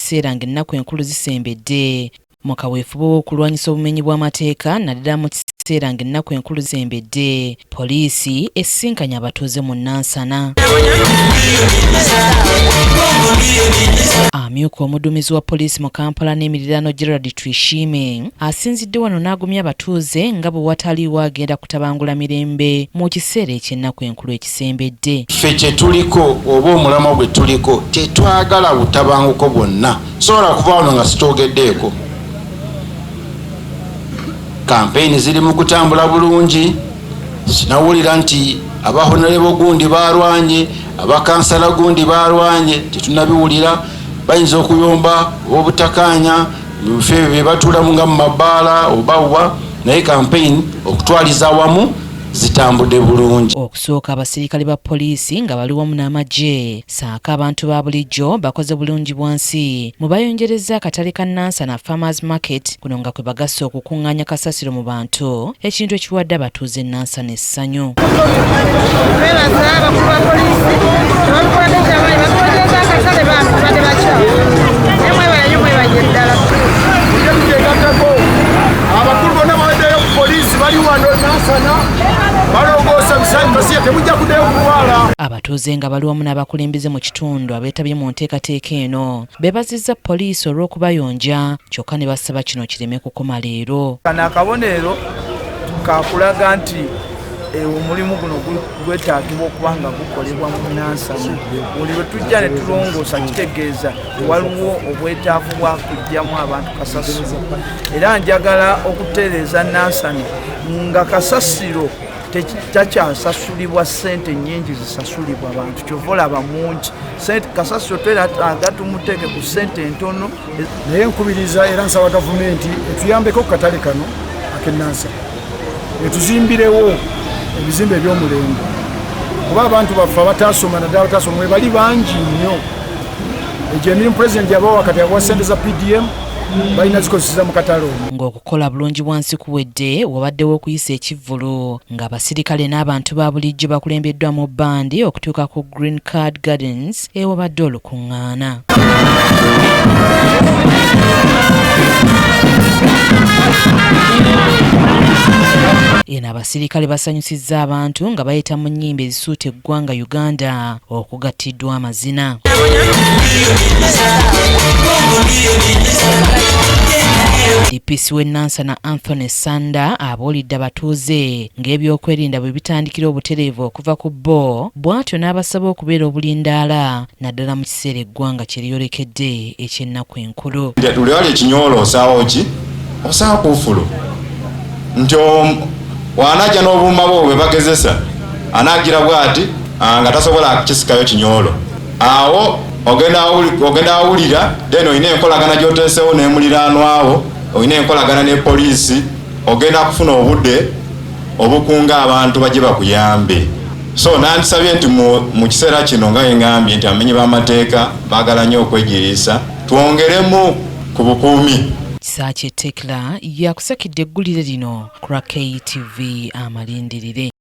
kiseera ng'ennaku enkulu zisembedde. Mu kaweefube w'okulwanyisa obumenyi bw'amateeka naddala mu kiseera ng'ennaku enkulu zisembedde, poliisi esisinkanye abatuuze mu Nansana. Amyuka omuduumizi wa poliisi mu Kampala n'emiriraano Gerald Twishime asinzidde wano n'agumya abatuuze nga bwe wataliiwo agenda kutabangula mirembe mu kiseera eky'ennaku enkulu ekisembedde. Ffe kye tuliko oba omulamwa gwe tuliko, tetwagala butabanguko bwonna. Sobola kuva wano nga sikyogeddeeko. Kampeyini ziri mu kutambula bulungi. Sinawulira nti aba honorable gundi balwanye, abakansala gundi balwanye, tetunabiwulira. Bayinza okuyomba oba obutakaanya mu bifo ebyo bye batuulamu nga mu mabaala oba wa, naye kampeyini okutwaliza awamu zitambudde bulungi. Okusooka abasirikale ba poliisi nga bali wamu n'amagye ssaako abantu ba bulijjo bakoze bulungi bwansi mwe bayongerezza akatale ka Nansana Farmers Market kuno nga kwe bagasse okukungaanya kasasiro mu bantu, ekintu ekiwadde abatuuze Nansana essanyu. Twebaza abakulu ba poliisi tebatukoledde kyamaanyi, batukozeeza akatale bambi tubadde bakyamu, naye mwebale nnyo, mwebalire ddala. Abakulu bonna bawaddeyo ku poliisi, bali wano Nansana balongoosa bisanyukasiya, temujja kuddayo kulwala. Abatuuze nga bali wamu n'abakulembeze mu kitundu abeetabye mu nteekateeka eno beebazizza poliisi olw'okubayonja kyokka ne basaba kino kireme kukoma leero. Kano akabonero kakulaga nti omulimu guno gwetaagibwa okuba nga gukolebwa mu Nansana. Buli lwe tujja ne tulongoosa kitegeeza waliwo obwetaavu bwa kuggyamu abantu kasasiro, era njagala okutereeza Nansana nga kasasiro takyasasulibwa ssente nnyingi zisasulibwa bantu, kyova olaba mungi kasasiro twetaaga tumuteeke ku ssente entono. Naye nkubiriza era nsaba gavumenti etuyambeko ku katale kano ak'e Nansana, etuzimbirewo ebizimbe eby'omulembe, kuba abantu baffe abatasoma, naddala abatasoma, webali bangi nnyo. Egyo emirimu pulezidenti yabawa, kati abawa ssente za PDM, balina zikozeseza mu katale omwo. Ng'okukola bulungi bwansi kuwedde, wabaddewo okuyisa ekivvulu ng'abasirikale n'abantu ba bulijjo bakulembeddwa mu bbandi okutuuka ku Green Card Gardens ewabadde olukuŋŋaana. Eno abasirikale basanyusizza abantu nga bayita mu nnyimba ezisuuta eggwanga Uganda okugattiddwa amazina. DPC w'e Nansana Anthony Sanda abuulidde abatuuze ng'ebyokwerinda bwe bitandikira obutereevu okuva ku bo, bw'atyo n'abasaba okubeera obulindaala naddala mu kiseera eggwanga kye lyolekedde eky'ennaku enkulu. Luli wali ekinyoolo osaawo ki? Osaawo kuufulu nti wanajja n'obuuma bwo bwe bagezesa anaagira bw'ati nga tasobola kisikayo kinyoolo, awo ogenda awulira. Then olina enkolagana gy'oteesewo n'emuliraanwawo, olina enkolagana ne poliisi, ogenda kufuna obudde obukunga abantu bajje bakuyambe. So nandisabye nti mu kiseera kino nga wengambye nti abamenyi b'amateeka baagala nnyo okwegiriisa, twongeremu ku bukuumi. Kisaakye Tekla yakusakidde eggulire lino ku lwa KTV Amalindirire.